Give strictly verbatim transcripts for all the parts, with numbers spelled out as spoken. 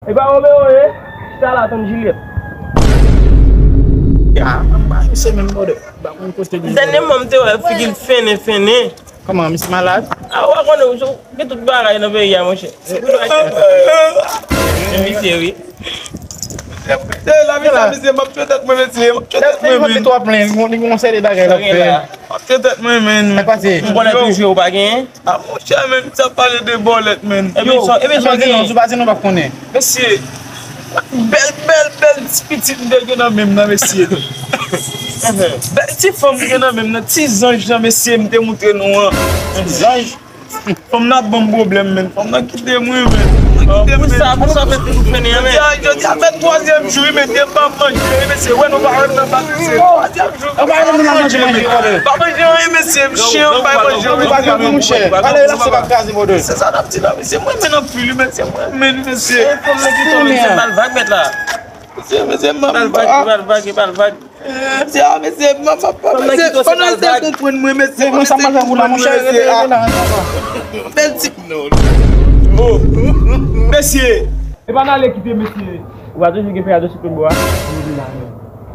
E pa Romeo ye? Chita la tann Jilyèt. Ah, misye menm, brother. Dènye mò m te wè figi l fennen, fennen. Kòman, misye malad? Ah, w a konnen, ou gen tout bagay nan peyi a, monchè. Men misye, wi. Lavi sa, mesye, m ap tchwe tèt mwen, mesye, m ap tchwe tèt mwen, men. Li gen yon seri de bagay l ap fè. M ap tchwe tèt mwen, men. Sa k pase? M konnen tou jwe ou pa genyen. Ah, monchè, men, sa pale de bòlèt, men. Ebyen, sa, ebyen, sa genyen. Si w pa di nou, si w pa di nou, n ap konnen. Mesye, bèl, bèl, bèl ti pitit m te gen nan men m nan, mesye. Bèl ti fanm m gen nan men m nan, ti zanj nan, mesye, m te moutre nou an. Ti zanj? Fanm nan ap ban m pwoblèm, men. Fanm nan kite mwen, men. Fanm nan kite m, men. Pou sa, pou sa fè toujou fennen an, men. Jodi a, jodi a fè twazyèm jou, wi, men, m pa manje, wi, mesye. Wè, nou pa wè m nan bak, mesye. Twazyèm jou. Ou pa wè m nan manje, manje, brother. Pa manje anyen, mesye. M chen an bay manje, wi. Ou pa gen pou mouche. Ale, la, se pa kraze, brother. Se sa n ap di la, mesye. Mwen, men anpil, wi, mesye. Mwen, men, mesye. Fanm nan kite w, men, se bal vag, mèt la. Mesye, mesye, m ap... Bal vag, bal vag, bal vag. Mesye, ah, mesye, m ap, m ap, mesye, pandan l te konprann mwen, mesye, mwen sa m al fè pou la, monchè, rete la. Bèl ti... Oh, mesye. E pa n ale kite, mesye. Ou pa toujou gen peryòd sou tout bò a?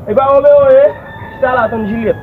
E pa Romeo ye? Chita la tann Jilyèt.